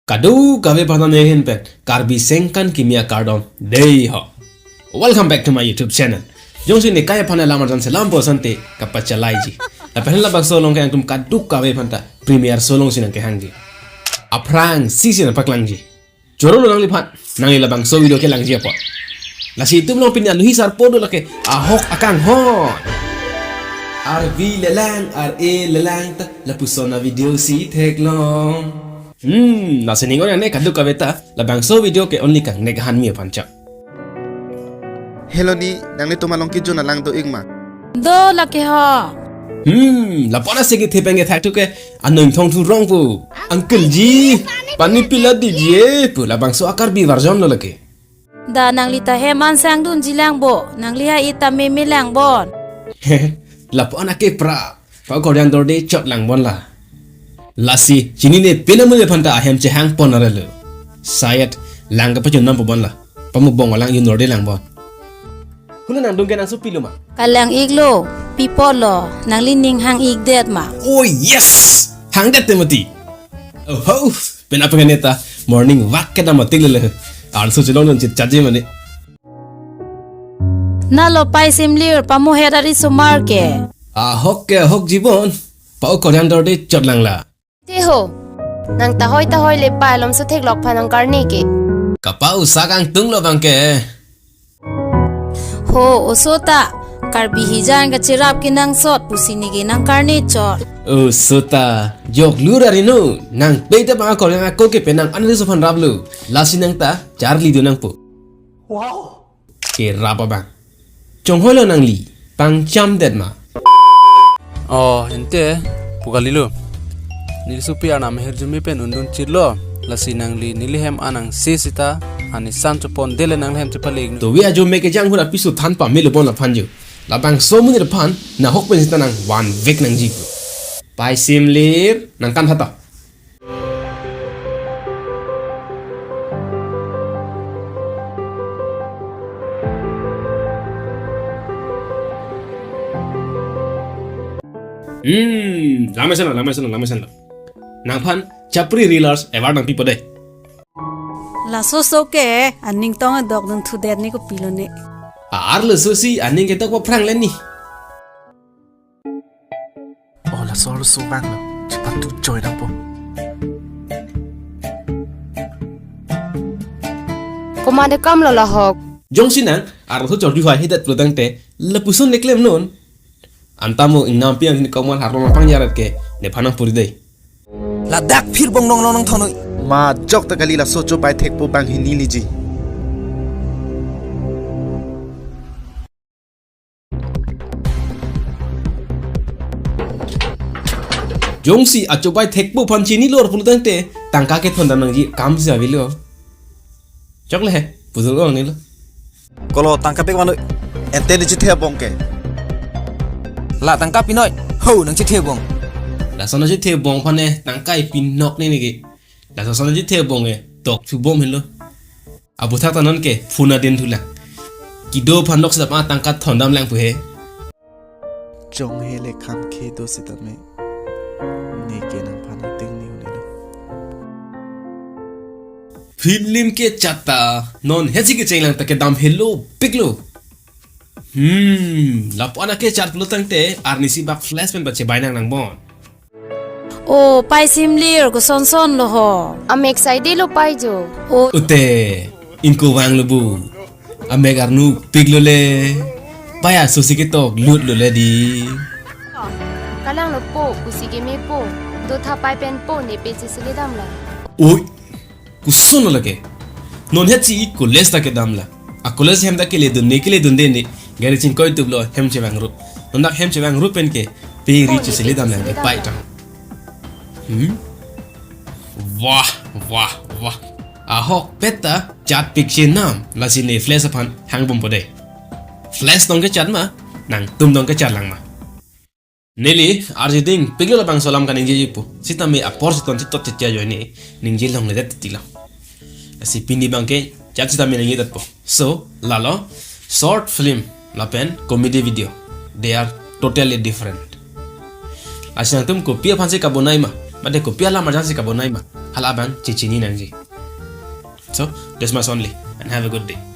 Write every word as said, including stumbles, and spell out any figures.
Kadokave aphan ta neli ahin pen Karbi Sengkan Kimi akardom dei ho. Welcome back to my YouTube channel. Jongsi ne kai aphan alam arjan selam po asonte kapachalaiji. Lapen labangso along ke nangtum kadokave aphan ta premiere so alongsi nangkehangji. Aphrangsi si nangpaklangji. Choro lo nangliphan, nangli labangso video kelangji apot. Lasi itum along pini aluhi sarpo do lake, ahok akanghon. Arvi lelang, ar-e lelang ta, lapuson avideo si theklong. Hmm, lasi ning-ong-e kadokave ta, labangso video ke only kangnek ahan mi aphan chot. Hello ni, nanglitum along kejun alang do-ik ma? Do lake ho. Hmm, lapu-an ase kethe pen kethak thu ke, anung thong thu rong pu. Uncle ji, pani pila diji e, pu labangso a-Karbi version lo lake. Da nangli ta hem an sangdunji lang bo, nangli ha-i ta meme lang bon. Lapu-an ake pra, pa-o koriang dorde chot lang bon la. Lasi, chinine pen amonit aphan ta ahem chehang pon arelo. Sayat, lang kapachun nam po bon la. Pamubong alang yun dorde lang bon. Hula nangdung ke nangso pilo ma? Kalang-iklo, pipo lo, nangli ning hang-ikdet ma? Oh yes! Hangdet te mati. Oh ho, pen apa kene ta morning walk kedam mati lele. Arloso chelongdun chit chaji mane. Na lo Pai Simlir, pamu het ari sumar ke. Ahok ke ahok jibon. Pa-o koriang dorde chot lang la. Te ho. Nang tahoi tahoi le pa alom so theklok phan nangkarni ke. Kapa usa kangtung lo bang ke. Ho, oso ta. Karbi hijan kacherap kenangsot pusi neke nangkarni chot. Oso ta. Jok lura rino. Nang pei ta bang akor yang ako ke penang anri so phan rap lo. Lasi nang ta charli do nang po. Wow. Kerap abang. Chonghoi lo nangli, pangcham det ma? Oh, ente, pu kalilo. Neli sopi arnam ahirjume pen undun chit lo. Lasi nangli, neli hem anang se sita, ani san chopon dele nangli hem chepalik. Tovi ajo me kejang hura piso than pamelo bon laphan jo. Labangso amonit aphan, nahok pen sita nang van vek nangji. Pai Simlir, nangkan hata. Hmm, lamesen lo, lamesen lo, lamesen lo. Nangphan chapri reelers award nangpipo dei. Laso so ke aning tong adok dun thudet ni kopilo ne. Arloso si aning kedok aphrang le ni. Oh, laso arloso vanglo. Chepatu choi nangpo. Komat akam lo lahok. Jongsi nang arloso chorju hai hedet pulotangte lapuson neklem non. Anta mo ingnampi ang komat harlo mapang yarat ke nephan nangpuri dei. Ladak phir bong nong nong nong thonoi. Majok ta kali laso chobai thekpo bang hini liji. Jongsi achobai thekpo aphan chinilo pulotangte tangka kethon dam nangji kam si avelo. Chokle he, pujol ong nilo. Kolo tangka pek manoi. Ente ne chithe bong ke. La tangka pinoi. Ho nang chithe bong. Lason nang chithe bong aphan ne tangka ipinok ne neke. Lason nang chithe bong e. Tok thu bom helo. Aputhak ta non ke phone adin thulang. Kedo aphan lok seta pa tangka thondam lang pu he. Chong he le kham khe do sitame. Neke nangphan ateng ni unelo. Film kechat ta non hesi kecheng lang ta kedam helo piklo. Hmm, lapu-an akechat pulotangte arnisi bak flash pen bache bainang nang bon. O, Pai Simlir, koson son lo ho. Amek saide lo pai jo. O. Ute, ingko vanglo bu. Amek arnu piklo le. Pai aso si ketok lutlo le di. Kalang lo po, pusi keme po. Dotha pai pen po, ne pe chesele dam la. Oi. Koson lo lake. Non het si college ta kedam la. A college hem ta keledun ne keledunde ne. Gari chingkoi tublo hem chevang rup. Non dak hem chevang rup pen ke pe ri chesele dam lang ke pai tang. Hmm? Wah, wah, wah. Ahok pet ta chat pik chenam lasi ne flash aphan hang bompo dei. Flash tong kechat ma, nangtum tong kechat lang ma. Neli arjuding piklo labangso alam kaningjeji pu. Sitame apor si ton si tot chechia joine ningje longledet titilo. Lasi pini bangke chat sitame ningjedet po. So, lalo short film lapen comedy video. They are totally different. Lasi nangtum kopi aphan si kabonai ma? Mate kopi alam arjan si kabonai ma, hala abang chechini nangji. So, this much only, and have a good day.